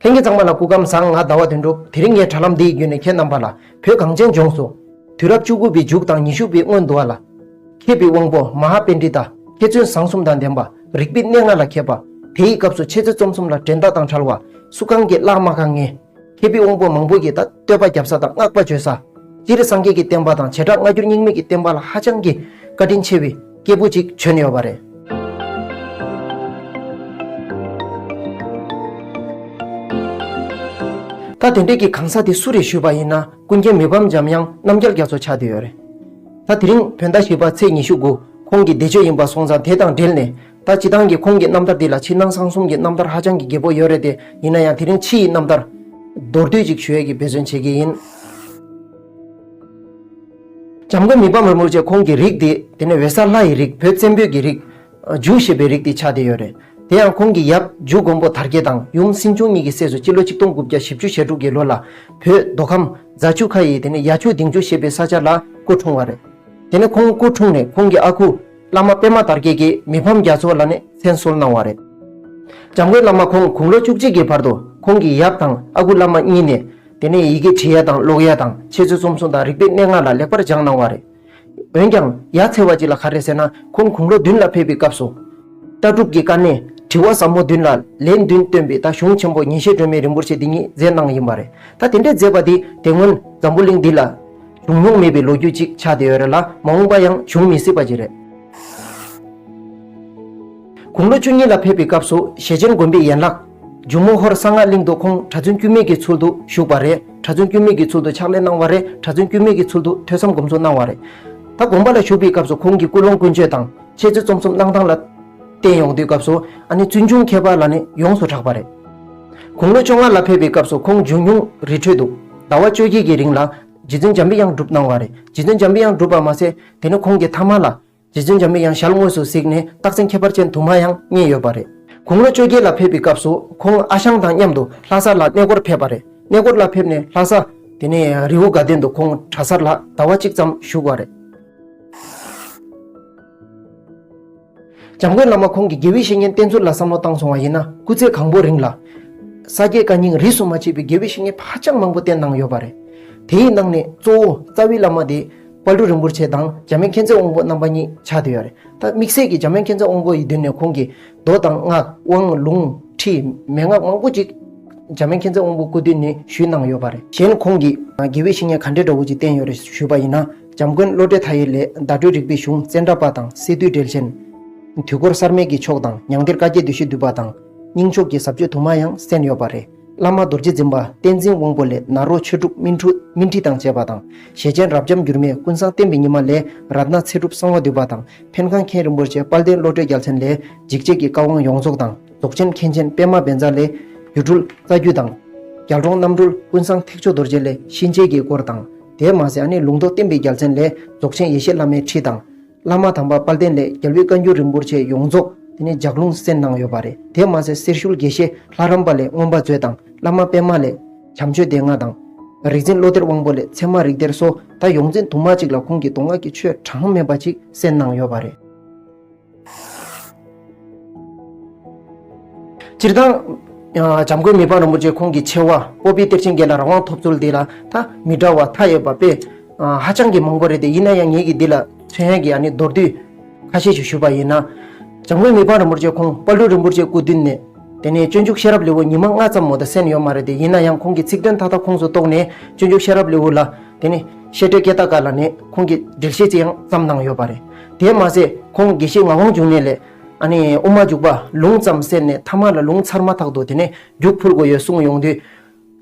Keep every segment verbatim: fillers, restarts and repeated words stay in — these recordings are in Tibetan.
ལྷན་རྒྱས་ཚང་མ་ལ་སྐུ་ཁམས་བཟང་། ང་ཟླ་བ་དོན་གྲུབ། དེ་རིང་ངའི་དྲ་ལམ་འདིའི་བརྒྱུད་ནས་ཁྱེད་རྣམ་པ་ལ་བོད་གངས་ཅན་ལྗོངས་སུ་དུས་རབས་བཅུ་དགུ་པའི་མཇུག་དང་ཉི་ཤུ་པའི་སྔོན་དུ་བ་ལ། མཁས་པའི་དབང་པོ་མ་ཧཱ་པཎྜི་ཏ་མཁས་བཙུན་བཟང་གསུམ་དང་ལྡན་པ། རིག་པའི་གནས་ལྔ་ལ་མཁས་པ། དེའི་སྐབས་སུ་འཆད་རྩོད་རྩོམ་གསུམ་ལ་འགྲན་ཟླ་དང་བྲལ་བ། སུ་གང་གིས་བརླག་མ་དཀའ་མཁན། མཁས་པའི་དབང་པོ་མང་པོ་ཡིས་ད་བསྟོད་པ་བརྒྱབ་ས་དང་བསྔགས་པ་བརྗོད་ས། སྤྱིར་སངས་རྒྱས་ཀྱི་བསྟན་པ་དང་བྱེ་བྲག་སྔ་འགྱུར་རྙིང་མའི་གི་བསྟན་པ་ལ་ཧ་ཅང་གི་བཀའ་དྲིན་ཆེ་བའི་སྐྱེས་བུ་ཅིག་བྱོན་ཡོད་པ་རེད། ད་དེ་འདྲའི་གི་གང་ཟག་དེ་སུ་རེད་ཞུས་པ་ཡིན་ན། ཀུན་མཁྱེན་མི་ཕམ་འཇམ་དབྱངས་རྣམ་རྒྱལ་རྒྱ་མཚོ་ཆགས་བསྡད་ཡོད་རེད། ད་དེ་རིང་བོད་ཟླ་བཞི་པ་ཚེས་ཉི་ཤུ་དགུ་ཁོང་གི་འདས་མཆོད་ཡིན་པ་སོང་ཙང་། དེ་དང་འབྲེལ་ནས་ད་སྤྱིར་བཏང་གི་ཁོང་གི་རྣམ་ཐར་འདི་ལ་ཕྱི་ནང་གསང་གསུམ་གྱི་རྣམ་ཐར་ཧ་ཅང་གི་རྒྱས་པོ་ཡོད་རེད་དེ། ཡིན་ན་ཡང་དེ་རིང་ཕྱི་ཡི་རྣམ་ཐར་མདོར་བསྡུས་ཅིག་ཞུ་ཡས་ཀྱི་འབད་བརྩོན་བྱེད་ཀྱི་ཡིན། འཇམ་མགོན་མི་ཕམ་རིན་པོ་ཆེ་ཁོང་གི་རིགས་དེ། དེ་ནས་འོད་གསལ་ལྷ་ཡི་རིགས། བོད་བཙན་པོའི་གི་རིགས། ཇུ་ཞེས་པའི་རིགས་དེ་ཆགས་བསྡད་ཡོད་རེད། དེ་ཡང་ཁོང་གི་ཡབ་ཇུ་མགོན་པོ་དར་རྒྱས་དང་ཡུམ་སྲིན་ཆུང་གཉིས་ཀྱི་སྲས་སུ་སྤྱི་ལོ་ཆིག་སྟོང་དགུ་བརྒྱ་བཞི་བཅུ་ཞེ་དྲུག་གི་ལོ་ལ་བོད་མདོ་ཁམས་རྫ་ཆུ་ཁ་ཡི་དེ་ནས་ཡ་ཆུ་ལྡིང་ཆུ་ཞེས་པའི་ས་ཆ་ལ་སྐུ་འཁྲུངས་པ་རེད། དེ་ནས་ཁོང་སྐུ་འཁྲུངས་ནས་ཁོང་གི་ཨ་ཁུ་བླ་མ་པདྨ་དར་རྒྱས་ཀྱིས་མི་ཕམ་རྒྱ་མཚོ་ལབ་ནས་མཚན་གསོལ་གནང་བ་རེད། འཇམ་མགོན་བླ་མ་ཁོང་དགུང་ལོ་བཅུ་གཅིག་གི་བར་དུ་ཁོང་གི་ཡབ་དང་ཨ་ཁུ་བླ་མ་གཉིས་ནས། དེ་ནས་ཡི་གེ་བྲི་ཡ་དང་ཀློག་ཡ་དང་འཆད་རྩོད་རྩོམ་གསུམ་དང་རིག་པའི་གནས་ལྔ་ལ་ལེགས་པར་སྦྱངས་གནང་བ་རེད། འོན་ཀྱང་ཡ་མཚན་པ་ཅིག་ལ་ག་རེ་ཟེར་ན། ཁོང་དགུང་ལོ་བདུན་ལ་ཕེབས་པའི་སྐབས་སུ། ལྟ་གྲུབ་ཀྱི་དཀའ་གནད། དྲི་བ་ཟབ་མོ་བདུན་ལ་ལན་བདུན་བཏོན་པའི་ད་གཞུང་ཆེན་པོ་ཉན་བཤད་སྒྲོན་མེ་རིན་པོ་ཆེ་འདི་ཉིད་མཛད་གནང་ཡིན་པ་རེད། ད་དེ་འདྲའི་མཛད་པ་འདི་དེ་སྔོན་འཛམ་བུ་གླིང་འདི་ལ་བྱུང་མྱོང་མེད་པའི་ལོ་རྒྱུས་ཅིག་ཆགས་བསྡད་ཡོད་རེད་ལ། མ་འོངས་པ་ཡང་འབྱུང་མི་སྲིད་པ་ཅིག་རེད། དགུང་ལོ་བཅུ་གཉིས་ལ་ཕེབས་པའི་སྐབས་སུ་ཞེ་ཆེན་དགོན་པའི་ཡན་ལག་འཇུ་མོ་ཧོར་གསང་སྔགས་གླིང་དུ་ཁོང་གྲྭ་བཙུན་དཀྱུས་མའི་གི་ཚུལ་དུ་བཞུགས་པ་རེད། གྲྭ་བཙུན་དཀྱུས་མའི་གི་ཚུལ་དུ་ཕྱག་ལས་གནང་བ་རེད། གྲྭ་བཙུན་དཀྱུས་མའི་གི་ཚུལ་དུ་ཐོས་བསམ་སྒོམ་གསུམ་གནང་བ་རེད། ད་དགོན་པ་ལ་བཞུགས་པའི་སྐབས་སུ་ཁོང་གི་ཀུན་སློང་ཀུན་སྤྱོད་དང་འཆད་རྩོད་རྩོམ་གསུམ་གནང་སྟངས་ལ་བརྟེན་ཡོང་དུས་སྐབས་སུ། ཨ་ནི་བཙུན་ཆུང་མཁས་པ་ལ་ནི་ཡོངས་སུ་གྲགས་པ་རེད། དགུང་ལོ་བཅོ་ལྔ་ལ་ཕེབས་པའི་སྐབས་སུ་ཁོང་འབྱུང་ཁུངས་རི་ཁྲོད་དུ་ཟླ་བ་བཅོ་བརྒྱད་ཀྱི་རིང་ལ་རྗེ་བཙུན་འཇམ་པའི་དབྱངས་སྒྲུབ་གནང་བ་རེད། རྗེ་བཙུན་འཇམ་པའི་དབྱངས་སྒྲུབ་པ་མ་ཟད། དེ་ནས་ཁོང་གི་ཐ་མ་ལ་རྗེ་བཙུན་འཇམ་པའི་དབྱངས་ཞལ་དངོས་སུ་གཟིགས་ནས་རྟགས་མཚན་ཁྱད་པར་ཅན་དུ་མ་ཡང་རྙེད་ཡོད་པ་རེད། དགུང་ལོ་བཅོ་བརྒྱད་ལ་ཕེབས་པའི་སྐབས་སུ་ཁོང་ཨ་ཞང་དང་མཉམ་དུ་ལྷ་ས་ལ་གནས་སྐོར་ཕེབས་པ་རེད། གནས་སྐོར་ལ་ཕེབས་ནས་ལྷ་ས་དེ་ནས་རི་བོ་དགའ་ལྡན་དུ་ཁོང་གྲྭ་སར་ལ་ཟླ་བ་གཅིག་ཙམ་བཞུགས་པ་རེད། འཇམ་མགོན་བླ་མ་ཁོང་གིས་དགེ་བའི་བཤེས་གཉེན་བསྟེན་ཚུལ་ལ་བསམ་བློ་བཏང་སོང་བ་ཡིན་ན། སྐུ་ཚེ་གང་པོ་རིང་ལ་ས་སྐྱའི་བཀའ་རྙིང་རིས་སུ་མ་ཆད་པའི་དགེ་བའི་བཤེས་གཉེན་ཧ་ཅང་མང་པོ་བསྟེན་གནང་ཡོད་པ་རེད། དེའི་ནང་ནས་གཙོ་བོ་རྩ་བའི་བླ་མ་དེ་དཔལ་སྤྲུལ་རིན་པོ་ཆེ་དང་འཇམ་དབྱངས་མཁྱེན་བརྩེ་དབང་པོ་རྣམ་པ་གཉིས་ཆགས་བསྡད་ཡོད་རེད། ད་དམིགས་བསལ་གྱི་འཇམ་དབྱངས་མཁྱེན་བརྩེ་དབང་པོ་ཡི་མདུན་ནས་ཁོང་གིས་མདོ་དང་སྔགས། དབང་ལུང་ཁྲིད། མན་ངག་མང་པོ་ཅིག་འཇམ་དབྱངས་མཁྱེན་བརྩེ་དབང་པོ་སྐུ་མདུན་ནས་ཞུས་གནང་ཡོད་པ་རེད། གཞན་ཁོང་གིས་དགེ་བའི་བཤེས་གཉེན་ག་འདྲའི་འདྲ་བོ་ཅིག་བསྟེན་ཡོད་རེད་ཞུས་པ་ཡིན་ན། འཇམ་མགོན་བློ་གྲོས་མཐའ་ཡས་ལས་བརྡ་སྤྲོད་རིག་པའི་གཞུང་བཙན་དྲག་པ་དང་གསེར་མདོས་འགྲེལ་ཆེན། དུས་འཁོར་གསར་མའི་གི་ཕྱོགས་དང་མྱང་འདས་བཀའ་བརྒྱད་བདུད་བཞི་འདུས་པ་དང་། རྙིང་ཕྱོགས་ཀྱི་ཟབ་ཆོས་དུ་མ་ཡང་གསན་ཡོད་པ་རེད། བླ་མ་རྡོ་རྗེ་འཛིན་པ་བསྟན་འཛིན་དབང་པོ་ལས་ནཱ་རོ་ཆོས་དྲུག་སྨིན་གྲོལ་སྨིན་ཁྲིད་དང་བཅས་པ་དང་། ཞེ་ཆེན་རབ་འབྱམས་འགྱུར་མེད་ཀུན་བཟང་བསྟན་པའི་ཉི་མ་ལས་རཏྣ་ཚེ་སྒྲུབ་གསང་བ་འདུས་པ་དང་། འཕན་ཁང་མཁན་རིན་པོ་ཆེ་དཔལ་ལྡན་བློ་གྲོས་རྒྱལ་མཚན་ལས་འཇིགས་བྱེད་ཀྱི་བཀའ་དབང་ཡོངས་རྫོགས་དང་། རྫོགས་ཆེན་མཁན་ཆེན་པདྨ་བཛྲ་ལས་སྒྱུ་འཕྲུལ་རྩ་རྒྱུད་དང་། རྒྱལ་གྲོང་རྣམ་གྲོལ་ཀུན་བཟང་ཐེག་མཆོག་རྡོ་རྗེ་ལས་གཤིན་རྗེ་གི་སྐོར་དང་། དེ་མ་ཟད་ཨ་ནི་ལུང་རྟོགས་བསྟན་པའི་རྒྱལ་མཚན་ལས་རྫོགས་ཆེན་ཡེ་ཤེས་བླ་མའི་ཁྲིད་དང་། བླ་མ་དམ་པ་དཔལ་ལྡན་ལས་རྒྱལ་བའི་བཀའ་འགྱུར་རིན་པོ་ཆེ་ཡོངས་རྫོགས་དེ་ནས་ལྗགས་ལུང་གསན་གནང་ཡོད་པ་རེད། དེ་མ་ཟད་གསེར་ཞུ་དགེ་བཤེས་ལྷ་རམས་པ་ལས་མངོན་པ་མཛོད་དང་བླ་མ་པདྨ་ལས་བྱམས་ཆོས་སྡེ་ལྔ་དང་། རིག་འཛིན་བློ་གཏེར་དབང་པོ་ལས་ཚད་མ་རིགས་གཏེར་སོགས་ད་ཡོངས་འཛིན་དུ་མ་གཅིག་ལ་ཁོང་གིས་མདོ་སྔགས་ཀྱི་ཆོས་གྲངས་མེད་པ་ཅིག་གསན་གནང་ཡོད་པ་རེད། སྤྱིར་བཏང་། ཨ། འཇམ་མགོན་མི་ཕམ་རིན་པོ་ཆེ་ཁོང་གི་ཆེ་བ་སྤོབས་པའི་གཏེར་ཆེན་བརྒྱད་ལ་རང་དབང་ཐོབ་ཚུལ་འདི་ལ་ད་མི་འདྲ་བ་མཐའ་ཡས་པ་དཔེ་ཧ་ཅང་གི་མང་པོ་རེད་དེ། ཡིན་ན་ཡང་ངེད་ཀྱིས་འདི་ལ་མཚོན་ཡ་གི་ཨ་ནི་མདོར་བསྡུས་ཁ་ཤས་ཤིག་ཞུས་པ་ཡིན་ན། འཇམ་མགོན་མི་ཕམ་རིན་པོ་ཆེ་ཁོང་དཔལ་སྤྲུལ་རིན་པོ་ཆེ་སྐུ་མདུན་ནས། དེ་ནས་སྤྱོད་འཇུག་ཤེས་རབ་ལེའུ་ཉི་མ་ལྔ་ཙམ་མོ་ད་གསན་ཡོད་མ་རེད་དེ། ཡིན་ན་ཡང་ཁོང་གི་ཚིག་དོན་མཐའ་དག་ཁོངས་སུ་གཏོགས་ནས་སྤྱོད་འཇུག་ཤེས་རབ་ལེའུ་ལ། དེ་ནས་བཤད་གྲྭའི་སྐད་བརྡ་ཁག་ལ་ནས་ཁོང་གིས་འགྲེལ་བཤད་ཅིག་ཡང་བརྩམས་གནང་ཡོད་པ་རེད། དེ་མ་ཟད་ཁོང་དགེ་བཤེས་ངག་དབང་འབྱུང་གནས་ལས་ཨ་ནི་དབུ་མ་འཇུག་པ་ལུང་ཙམ་གསན་ནས་ཐ་མ་ལ་ལུང་ཚར་མ་ཐག་ཏུ་དེ་ནས་རྒྱུགས་ཕུལ་དགོས་ཡོད་གསུངས་ཡོང་དུས།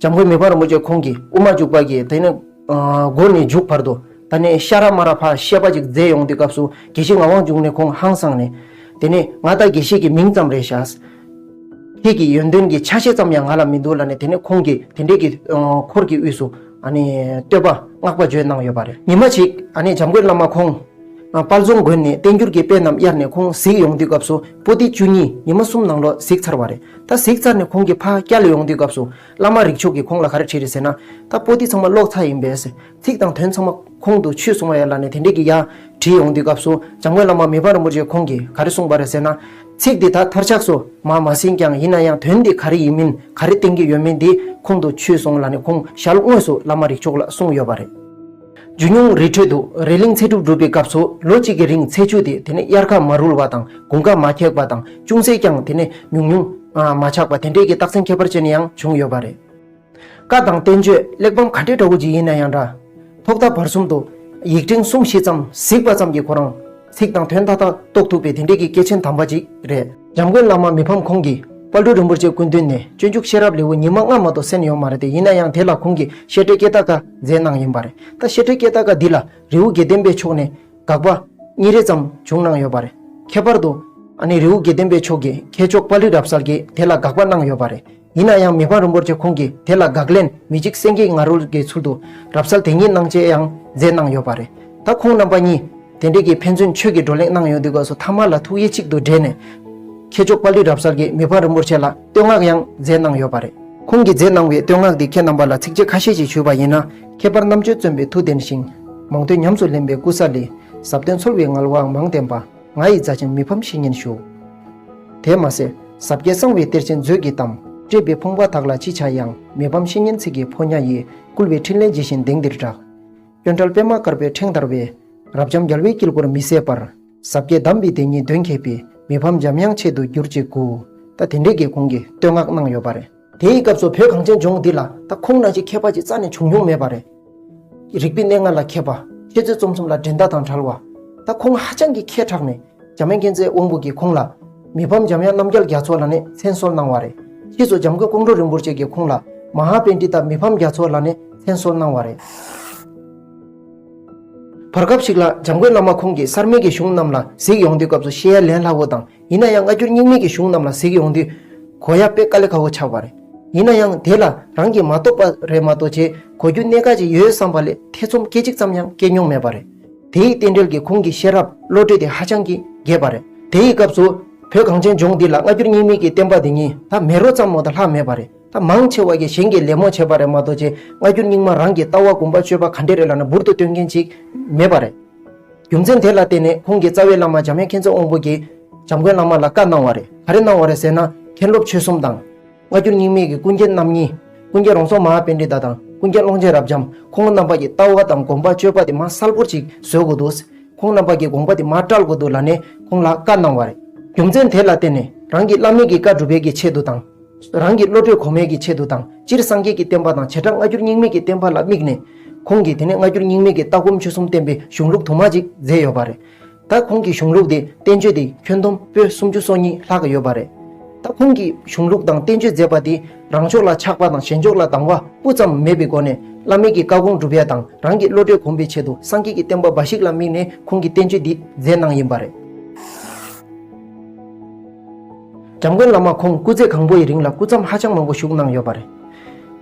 འཇམ་མགོན་མི་ཕམ་རིན་པོ་ཆེ་ཁོང་གིས་དབུ་མ་འཇུག་པ་གི་དེ་ནས་ཨ་མགོ་ནས་མཇུག་བར་དུ་ད་ནས་ཤ་ར་མ་ར་ཕར་བཤད་པ་ཅིག་མཛད་ཡོང་དུས་སྐབས་སུ་དགེ་བཤེས་ངག་དབང་འབྱུང་གནས་ཁོང་ཧང་སངས་ནས། དེ་ནས་ང་ད་དགེ་བཤེས་ཀྱི་མིང་ཙམ་རེད་ཤག་ཁྱེད་ཀྱི་ཡོན་ཏན་གྱི་ཆ་ཤས་ཙམ་ཡང་ང་ལ་མི་འདུག་ལབ་ནས། དེ་ནས་ཁོང་གིས་དེ་འདྲའི་གི་ཨ་འཁོར་གྱི་དབུས་སུ་ཨ་ནི་བསྟོད་པ་བསྔགས་པ་བརྗོད་གནང་ཡོད་པ་རེད། ཉི་མ་གཅིག་ཨ་ནི་འཇམ་མགོན་བླ་མ་ཁོང་ཨ་དཔལ་རྫོང་དགོན་ནས་བསྟན་འགྱུར་གྱི་དཔེ་རྣམས་གཡར་ནས་ཁོང་གཟིགས་ཡོང་དུས་སྐབས་སུ་པོ་ཏི་བཅུ་གཉིས་ཉི་མ་གསུམ་ནང་ལོགས་གཟིགས་ཚར་བ་རེད། ད་གཟིགས་ཚར་ནས་ཁོང་གིས་ཕར་བསྐྱལ་ཡོང་དུས་སྐབས་སུ་བླ་མ་རིག་མཆོག་གིས་ཁོང་ལ་ག་རེ་དྲིས་རེད་ཟེར་ན། ད་པོ་ཏི་ཚང་མ་ཀློག་ཚར་ཡིན་པས། ཚིག་དང་དོན་ཚང་མ་ཁོང་དུ་ཆུད་སོང་བ་ཡ་ལབ་ནས་དེ་འདྲའི་གི་ཡ་དྲིས་ཡོང་དུས་སྐབས་སུ་འཇམ་མགོན་བླ་མ་མི་ཕམ་རིན་པོ་ཆེ་ཁོང་གིས་ག་རེ་གསུངས་པ་རེད་ཟེར་ན། ཚིག་འདི་དག་མཐར་ཆགས་སུ་མ་མ་ཟིན་ཀྱང་ཡིན་ན་ཡང་དོན་འདི་ག་རེ་ཡིན་མིན་ག་རེ་བསྟན་གྱི་ཡོད་མིན་འདི་ཁོང་དུ་ཆུད་སོང་ལབ་ནས་ཁོང་ཞལ་དངོས་སུ་བླ་མ་རིགས་མཆོག་ལ་གསུངས་ཡོད་པ་རེད། འཇུ་མྱོང་རི་ཁྲོད་དུ་རི་གླིང་ཚེ་སྒྲུབ་སྒྲུབ་པའི་སྐབས་སུ་ལོ་གཅིག་གི་རིང་ཚེ་ཆུ་དེ་དེ་ནས་དབྱར་ཁ་མ་རུལ་བ་དང་དགུན་ཁ་མ་ཁེགས་པ་དང་ཅུང་ཟད་ཀྱང་དེ་ནས་ཉུང་ཉུང་མ་ཆགས་པ་དེ་འདྲའི་གི་རྟགས་མཚན་ཁྱད་པར་ཅན་ཡང་བྱུང་ཡོད་པ་རེད། བཀའ་དང་བསྟན་བཅོས་གླེགས་བམ་ག་འདྲའི་འདྲ་བོ་ཅིག་ཡིན་ན་ཡང་འདྲ། ཐོག་མཐའ་བར་གསུམ་དུ་ཡིག་ཕྲེང་གསུམ་བཞི་ཙམ་གཟིགས་པ་ཙམ་གྱིས་ཁོ་རང་ཚིག་དང་དོན་མཐའ་དག་རྟོགས་ཐུབ་པའི་དེ་འདྲའི་གི་སྐྱེས་ཆེན་དམ་པ་ཅིག་རེད། འཇམ་མགོན་བླ་མ་མི་ཕམ་ཁོང་གིས་དཔལ་སྤྲུལ་རིན་པོ་ཆེའི་སྐུ་མདུན་ནས་སྤྱོད་འཇུག་ཤེས་རབ་ལེའུ་ཉི་མ་ལྔ་མ་གཏོགས་གསན་ཡོད་མ་རེད་དེ། ཡིན་ན་ཡང་དེ་ལ་ཁོང་གིས་བཤད་གྲྭའི་སྐད་གདངས་ཀ་མཛད་གནང་ཡིན་པ་རེད། ད་བཤད་གྲྭའི་སྐད་གདངས་ཀ་འདི་ལ་རི་བོ་དགེ་ལྡན་པའི་ཕྱོགས་ནས་དགག་པ་གཉིས་རེ་ཙམ་བྱུང་གནང་ཡོད་པ་རེད། ཁྱད་པར་དུ་ཨ་ནི་རི་བོ་དགེ་ལྡན་པའི་ཕྱོགས་ཀྱི་མཁས་མཆོག་དཔལ་རི་རབ་གསལ་གྱིས་དེ་ལ་དགག་པ་གནང་ཡོད་པ་རེད། ཡིན་ན་ཡང་མི་ཕམ་རིན་པོ་ཆེ་ཁོང་གིས་དེ་ལ་དགག་ལན་མི་འཇིགས་སེང་གེའི་ང་རོ་གི་ཚུལ་དུ་རབ་གསལ་དེ་ཉིད་གནང་བཅས་ཡང་མཛད་གནང་ཡོད་པ་རེད། ད་ཁོང་རྣམ་པ་གཉིས་དེ་འདྲའི་གི་ཕན་ཚུན་ཆོས་ཀྱི་བགྲོ་གླེང་གནང་ཡོང་དུས་སྐབས་སུ་ཐ་མ་ལ་ཐུགས་ཡིད་གཅིག་ཏུ་འདྲེས་ནས་མཁས་མཆོག་དཔལ་རི་རབ་གསལ་གྱིས་མི་ཕམ་རིན་པོ་ཆེ་ལ་བསྟོད་བསྔགས་ཡང་མཛད་གནང་ཡོད་པ་རེད། ཁོང་གིས་མཛད་གནང་བའི་བསྟོད་བསྔགས་འདི་ཁྱེད་རྣམ་པ་ལ་ཚིགས་བཅད་ཁ་ཤས་ཤིག་ཞུས་པ་ཡིན་ན། ཁྱད་པར་རྣམ་དཔྱོད་བརྩོན་པའི་མཐུ་ལྡན་ཞིང་། མང་ཐོས་ཉམས་སུ་ལེན་པའི་ཀུ་ས་ལི། ཟབ་དོན་འཚོལ་བའི་ངལ་བའང་མང་བསྟེན་པ། ང་ཡི་མཛའ་ཆེན་མི་ཕམ་བཤེས་གཉེན་ཞུ། དེ་མ་ཟད་ཟབ་རྒྱས་གསང་བའི་གཏེར་ཆེན་མཛོད་ཀྱི་གཏམ། བཀྲེས་པའི་ཕོངས་པ་དག་ལ་ཅི་བྱ་ཡང་། མི་ཕམ་བཤེས་གཉེན་ཚིག་གི་ཕོ་ཉ་ཡིས། བསྐུལ་བའི་ཕྲིན་ལས་ཇི་བཞིན་དེང་འདིར་བསྒྲགས། སྐྱོན་བྲལ་པད་མ་དཀར་པོའི་ཕྲེང་བསྟར་བའི། རབ་འབྱམས་རྒྱལ་བའི་དཀྱིལ་འཁོར་མི་ཟད་པར། ཟབ་རྒྱས་གདམས་པའི་དེ་ཉིད་དོན་མཁས་པའི། མི་ཕམ་འཇམ་དབྱངས་ཆེད་དུ་གྱུར་ཅིག་གུ། ད་དེ་འདྲའི་གི་ཁོང་གིས་བསྟོད་བསྔགས་གནང་ཡོད་པ་རེད། དེའི་སྐབས་སུ་བོད་གངས་ཅན་ལྗོངས་འདི་ལ་ད་ཁོང་ནང་བཞིན་མཁས་པ་ཅིག་རྩ་ནས་བྱུང་མྱོང་མེད་པ་རེད། རིག་པའི་གནས་ལྔ་ལ་མཁས་པ། འཆད་རྩོད་རྩོམ་གསུམ་ལ་འགྲན་ཟླ་དང་བྲལ་བ། ད་ཁོང་ཧ་ཅང་གི་མཁས་དྲགས་ནས་འཇམ་དབྱངས་མཁྱེན་བརྩེ་དབང་པོ་གིས་ཁོང་ལ་མི་ཕམ་འཇམ་དབྱངས་རྣམ་རྒྱལ་རྒྱ་མཚོ་ལབ་ནས་མཚན་གསོལ་གནང་བ་རེད། ཕྱིས་སུ་འཇམ་མགོན་ཀོང་སྤྲུལ་རིན་པོ་ཆེ་གིས་ཁོང་ལ་མ་ཧཱ་པཎྜི་ཏ་མི་ཕམ་རྒྱ་མཚོ་ལབ་ནས་མཚན་གསོལ་གནང་བ་རེད། བར་སྐབས་ཤིག་ལ་འཇམ་མགོན་བླ་མ་ཁོང་གིས་གསར་མའི་གི་གཞུང་རྣམས་ལ་གཟིགས་ཡོང་དུས་སྐབས་སུ་བཤད་ཡ་ལན་སླ་བོ་དང་། ཡིན་ན་ཡང་སྔ་འགྱུར་རྙིང་མའི་གི་གཞུང་རྣམས་ལ་གཟིགས་ཡོང་དུས་གོ་ཡ་དཔེ་དཀའ་ལས་ཁག་པོ་ཆགས་པ་རེད། ཡིན་ན་ཡང་དེ་ལ་རང་གིས་མ་རྟོགས་པ་རེད་མ་གཏོགས་ཅེས་གོ་རྒྱུ་གནད་འགག་ཅིག་ཡོད་བསམ་པ་ལས་ཐེ་ཚོམ་སྐད་ཅིག་ཙམ་ཡང་སྐྱེ་མྱོང་མེད་པ་རེད། དེའི་རྟེན་འབྲེལ་གྱིས་ཁོང་གི་ཤེས་རབ་བློ་གྲོས་དེ་ཧ་ཅང་གི་རྒྱས་པ་རེད། དེའི་སྐབས་སུ་བོད་གངས་ཅན་ལྗོངས་འདི་ལ་སྔ་འགྱུར་རྙིང་མའི་གི་བསྟན་པ་འདི་གཉིས་ད་མེ་རོ་ཙམ་མོ་དང་ལྷག་མེད་པ་རེད། ད་མང་ཆེ་བ་གིས་གཞན་གྱིས་ལད་མོ་བྱས་པ་རེད་མ་གཏོགས་ཅེས་སྔ་འགྱུར་རྙིང་མ་རང་གི་ལྟ་བ་སྒོམ་པ་སྤྱོད་པ་ག་འདྲས་རེད་ལབ་ན་འབུར་དུ་བཏོན་མཁན་ཅིག་མེད་པ་རེད། རྒྱུ་མཚན་དེ་ལ་བརྟེན་ནས་ཁོང་གི་རྩ་བའི་བླ་མ་འཇམ་དབྱངས་མཁྱེན་བརྩེ་དབང་པོ་གིས་འཇམ་མགོན་བླ་མ་ལ་བཀའ་གནང་བ་རེད། ག་རེ་གནང་བ་རེད་ཟེར་ན། མཁན་སློབ་ཆོས་གསུམ་དང་། སྔ་འགྱུར་རྙིང་མའི་གི་ཀུན་མཁྱེན་རྣམ་གཉིས། ཀུན་མཁྱེན་རོང་ཟོམ་མ་ཧཱ་པཎྜི་ཏ་དང་ཀུན་མཁྱེན་ཀློང་ཆེན་རབ་འབྱམས་ཁོང་རྣམ་པ་གི་ལྟ་བ་དང་སྒོམ་པ་སྤྱོད་པ་དེ་མ་གསལ་པོར་ཅིག་བཟོ་དགོས་འདུག་ཁོང་རྣམ་པ་གི་དགོངས་པ་དེ་མ་བཀྲལ་དགོས་འདུག་ལབ་ནས་ཁོང་ལ་བཀའ་གནང་བ་རེད། རྒྱུ་མཚན་དེ་ལ་བརྟེན་ནས་རང་གི་བླ་མའི་གི་བཀའ་སྒྲུབ་པའི་གི་ཆེད་དུ་དང་། རང་གི་བློ་གྲོས་གོང་མའི་གི་ཆེད་དུ་དང་སྤྱིར་སངས་རྒྱས་ཀྱི་བསྟན་པ་དང་བྱེ་བྲག་སྔ་འགྱུར་རྙིང་མའི་གི་བསྟན་པ་ལ་དམིགས་ནས། ཁོང་གིས་དེ་ནས་སྔ་འགྱུར་རྙིང་མའི་གི་ལྟ་སྒོམ་སྤྱོད་གསུམ་བསྟན་པའི་གཞུང་ལུགས་དུ་མ་ཅིག་མཛད་ཡོད་པ་རེད། ད་ཁོང་གི་གཞུང་ལུགས་དེ་བསྟན་བཅོས་དེ་ཁྱོན་བསྡོམས་པོད་སུམ་ཅུ་སོ་གཉིས་ལྷག་ཡོད་པ་རེད། ད་ཁོང་གིས་གཞུང་ལུགས་དང་བསྟན་བཅོས་མཛད་པ་དེ་རང་ཕྱོགས་ལ་ཆགས་པ་དང་གཞན་ཕྱོགས་ལ་སྡང་བ་སྤུ་ཙམ་མེད་པའི་སྒོ་ནས་བླ་མའི་གི་བཀའ་དགོངས་སྒྲུབ་ཡ་དང་རང་གི་བློ་གྲོས་གོམས་པའི་ཆེད་དུ་སངས་རྒྱས་ཀྱི་བསྟན་པ་འབའ་ཞིག་ལ་དམིགས་ནས་ཁོང་གིས་བསྟན་བཅོས་འདི་མཛད་གནང་ཡིན་པ་རེད། འཇམ་མགོན་བླ་མ་ཁོང་སྐུ་ཚེ་གང་པོ་ཡི་རིང་ལ་སྐུ་མཚམས་ཧ་ཅང་མང་པོ་བཞུགས་གནང་ཡོད་པ་རེད།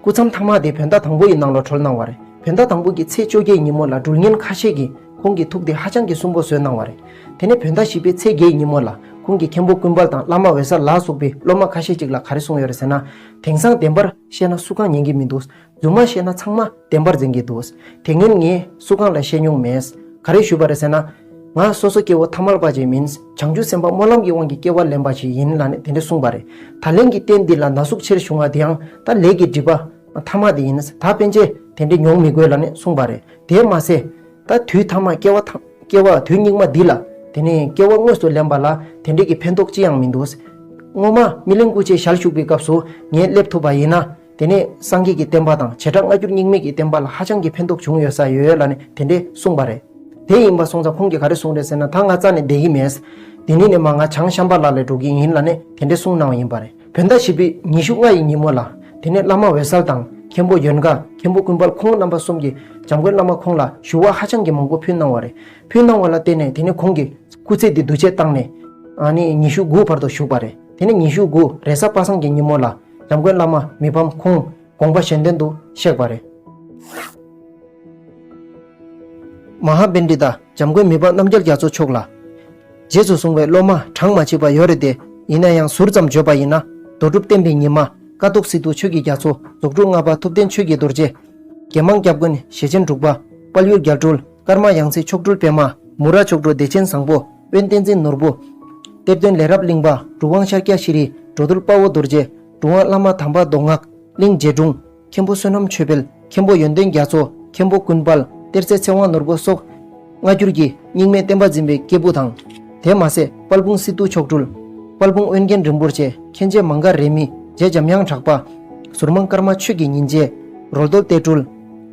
སྐུ་མཚམས་མཐའ་མ་དེ་བོད་ཟླ་དང་པོ་ཡི་ནང་ལ་གྲོལ་གནང་བ་རེད། བོད་ཟླ་དང་པོ་གི་ཚེས་བཅོ་བརྒྱད་ཉིན་མོ་ལ་འགྲུལ་ཉན་ཁ་ཤས་ཀྱིས་ཁོང་གི་ཐུགས་དེ་ཧ་ཅང་གི་སུན་པོ་བཟོས་གནང་བ་རེད། དེ་ནས་བོད་ཟླ་བཞི་པའི་ཚེས་བརྒྱད་ཉིན་མོ་ལ་ཁོང་གི་མཁན་པོ་ཀུན་དཔལ་དང་བླ་མ་འོད་གསལ་ལ་སོགས་པའི་སློབ་མ་ཁ་ཤས་ཅིག་ལ་ག་རེ་གསུངས་ཡོད་རེད་ཟེར་ན། དེང་སང་བདེན་པར་བཤད་ན་སུ་གང་ཉན་གྱི་མི་འདུག་རྫུན་མ་བཤད་ན་ཚང་མ་བདེན་པར་འཛིན་གྱི་འདུག་དེ་སྔོན་ངས་སུ་གང་ལ་བཤད་མྱོང་མེད། ག་རེ་ཞུས་པ་རེད་ཟེར་ན། ང་སོ་སོ་སྐྱེ་བོ་ཐ་མལ་པ་ཅིག་མིན། བྱང་ཆུབ་སེམས་དཔའ་སྨོན་ལམ་གྱི་དབང་གིས་སྐྱེ་བ་ལེན་པ་ཞིག་ཡིན་ལབ་ནས་དེ་འདྲ་གསུངས་པ་རེད། ད་ལན་གྱི་རྟེན་འདི་ལ་ན་ཟུག་ཆེར་བྱུང་བ་དེའང་ད་ལས་ཀྱི་སྒྲིབ་པ་ཐ་མ་དེ་ཡིན། ད་ཕན་ཆད་དེ་འདྲ་མྱོང་མི་དགོས་ལབ་ནས་གསུངས་པ་རེད། དེ་མ་ཟད། ད་དུས་ཐ་མ་སྐྱེ་བ་ཐ་སྐྱེ་བ་དུས་སྙིགས་མ་འདི་ལ་དེ་ནས་སྐྱེ་བ་དངོས་སུ་ལེན་པ་ལ་དེ་འདྲའི་གི་ཕན་ཐོགས་ཅི་ཡང་མི་འདུག་སྔོན་མ་སྨིན་གླིང་སྐུ་མཆེད་ཞལ་བཞུགས་པའི་སྐབས་སུ་ངས་སླེབས་ཐུབ་པ་ཡིན་ན། དེ་ནས་སངས་རྒྱས་ཀྱི་བསྟན་པ་དང་བྱེ་བྲག་སྔ་འགྱུར་རྙིང་མའི་གི་བསྟན་པ་ལ་ཧ་ཅང་གི་ཕན་ཐོགས་བྱུང་ཡོད་ས་ཡོད་ལབ་ནས་དེ་འདྲས་གསུངས་པ་རེད། དེ་ཡིན་པ་སོང་ཙང་ཁོང་གིས་ག་རེ་གསུངས་རེད་ཟེར་ན། ད་ང་རྩ་ནས་བསྡད་ཀྱི་མེད། དེ་ནས་ནས་མ་ང་བྱང་ཤམྦྷ་ལ་ལ་འགྲོ་གི་ཡིན་ལབ་ནས་དེ་འདྲས་གསུངས་གནང་བ་ཡིན་པ་རེད། བོད་ཟླ་བཞི་པའི་ཉི་ཤུ་ལྔ་ཡི་ཉིན་མོ་ལ། དེ་ནས་བླ་མ་འོད་གསལ་དང་མཁན་པོ་ཡོན་དགའ། མཁན་པོ་ཀུན་དཔལ་ཁོང་རྣམ་པ་གསུམ་གྱིས་འཇམ་མགོན་བླ་མ་ཁོང་ལ་ཞུ་བ་ཧ་ཅང་གི་མང་པོ་ཕུལ་གནང་བ་རེད། ཕུལ་གནང་བ་ལ་བརྟེན་ནས་དེ་ནས་ཁོང་གིས་སྐུ་ཚེ་འདི་འདུ་བྱེད་བཏང་ནས། ཨ་ནི་ཉི་ཤུ་དགུ་བར་དུ་བཞུགས་པ་རེད། དེ་ནས་ཉི་ཤུ་དགུ་རེས་གཟའ་པ་སངས་ཀྱི་ཉིན་མོ་ལ་འཇམ་མགོན་བླ་མ་མི་ཕམ་ཁོང་དགོངས་པ་གཞན་དོན་དུ་གཤེགས་པ་རེད། མ་ཧཱ་པཎྜི་ཏ་འཇམ་མགོན་མི་ཕམ་རྣམ་རྒྱལ་རྒྱ་མཚོ་མཆོག་ལ། རྗེས་སུ་བཟུང་བའི་སློབ་མ་གྲངས་མ་ཆད་པ་ཡོད་རེད་དེ། ཡིན་ན་ཡང་ཟུར་ཙམ་བརྗོད་པ་ཡིན་ན། རྡོ་གྲུབ་བསྟན་པའི་ཉི་མ། ཀཿཐོག་སི་ཏུ་ཆོས་ཀྱི་རྒྱ་མཚོ། རྫོགས་སྒྲུབ་ལྔ་པ་ཐུབ་བསྟན་ཆོས་ཀྱི་རྡོ་རྗེ། དགེ་མང་སྐྱབས་མགོན་ཞེ་ཆེན་འབྲུག་པ། དཔལ་ཡུལ་རྒྱ་སྤྲུལ། ཀརྨ་ཡང་སྲིད་མཆོག་སྤྲུལ་པད་མ། མུ་ར་མཆོག་སྤྲུལ་བདེ་ཆེན་བཟང་པོ། དབོན་བསྟན་འཛིན་ནོར་བུ། གཏེར་སྟོན་ལས་རབ་གླིང་པ། གྲུབ་དབང་ཤཱཀྱ་ཤྲཱི། འགྲོ་འདུལ་དཔའ་བོ་རྡོ་རྗེ། གྲུབ་དབང་བླ་མ་དམ་པ་མདོ་སྔགས། གླིང་རྗེ་དྲུང་། མཁན་པོ་བསོད་ནམས་ཆོས་འཕེལ། མཁན་པོ་ཡོན་ཏན་རྒྱ་མཚོ། མཁན་པོ་ཀུན་དཔལ། གཏེར་སྲས་ཚེ་དབང་ནོར་བུ་སོགས་སྔ་འགྱུར་གྱི་རྙིང་མའི་བསྟན་པ་འཛིན་པའི་སྐྱེས་བུ་དང་། དེ་མ་ཟད་དཔལ་སྤུངས་སི་ཏུ་མཆོག་སྤྲུལ། དཔལ་སྤུངས་དབོན་རྒན་རིན་པོ་ཆེ། མཁན་ཆེན་མང་ག་རེ་མི། རྗེ་འཇམ་དབྱངས་གྲགས་པ། ཟུར་མང་ཀརྨ་ཆོས་ཀྱི་ཉིན་བྱེད། རོལ་རྡོལ་གཏེར་སྤྲུལ།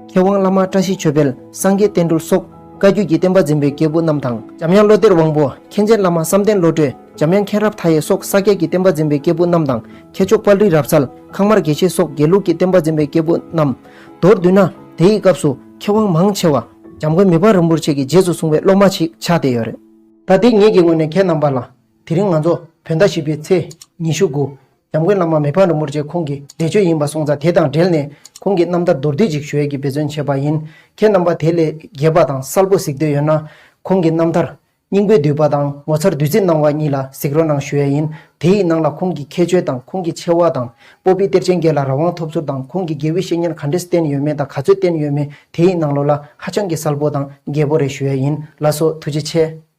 མཁས་དབང་བླ་མ་བཀྲ་ཤིས་ཆོས་འཕེལ། སངས་རྒྱས་བསྟན་འགྲོ་སོགས་བཀའ་བརྒྱུད་ཀྱི་བསྟན་པ་འཛིན་པའི་སྐྱེས་བུ་རྣམས་དང་། འཇམ་དབྱངས་བློ་གཏེར་དབང་པོ། མཁན་ཆེན་བླ་མ་བསམ་གཏན་བློ་གྲོས། འཇམ་དབྱངས་མཁྱེན་རབ་མཐའ་ཡས་སོགས་ས་སྐྱ་གི་བསྟན་པ་འཛིན་པའི་སྐྱེས་བུ་རྣམས་དང་། མཁས་མཆོག་དཔལ་རི་རབ་གསལ། ཁང་དམར་དགེ་བཤེས་སོགས་དགེ་ལུགས་ཀྱི་བསྟན་པ་འཛིན་པའི་སྐྱེས་བུ་རྣམས། མདོར་བསྡུས་ན། དེ་ཡི་སྐབས་སུ་མཁས་དབང་མང་ཆེ་བ། འཇམ་མགོན་མི་ཕམ་རིན་པོ་ཆེ་གི་རྗེས་སུ་བཟུང་བའི་སློབ་མ་ཞིག་ཆགས་བསྡད་ཡོད་རེད། ད་དེ་ངེད་ཀྱི་ངོས་ནས་ཁྱེད་རྣམ་པ་ལ། དེ་རིང་ང་ཚོ་བོད་ཟླ་བཞི་པའི་ཚེས་ཉི་ཤུ་དགུ། འཇམ་མགོན་བླ་མ་མི་ཕམ་རིན་པོ་ཆེ་ཁོང་གི་འདས་མཆོད་ཡིན་པ་སོང་ཙང་། དེ་དང་འབྲེལ་ནས་ཁོང་གི་རྣམ་ཐར་མདོར་བསྡུས་ཅིག་ཞུ་ཡས་ཀྱི་འབད་བརྩོན་བྱས་པ་ཡིན། ཁྱེད་རྣམ་པ་དེ་ལས་རྒྱས་པ་དང་གསལ་པོ་གཟིགས་འདོད་ཡོད་ན། ཁོང་གི་རྣམ་ཐར་སྙིང་པོའི་བསྡུས་པ་དང་ངོ་མཚར་བདུད་རྩི་སྣང་བ་གཉིས་ལ་གཟིགས་རོགས་གནང་ཞུ་ཡས་ཡིན། དེའི་ནང་ལ་ཁོང་གི་ཁྱད་ཆོས་དང་། ཁོང་གི་ཆེ་བ་དང་། སྤོབས་པའི་གཏེར་ཆེན་བརྒྱད་ལ་རང་དབང་ཐོབ་ཚུལ་དང་། ཁོང་གིས་དགེ་བའི་བཤེས་གཉེན་ག་འདྲས་བསྟེན་ཡོད་མེད་དང་། ག་ཚོད་བསྟེན་ཡོད་མེད། དེའི་ནང་ལོགས་ལ་ཧ་ཅང་གི་གསལ་པོ་དང་རྒྱས་པོ་རེ་ཞུ་ཡས་ཡིན། ལགས་སོ། ཐུགས་རྗེ་ཆེ།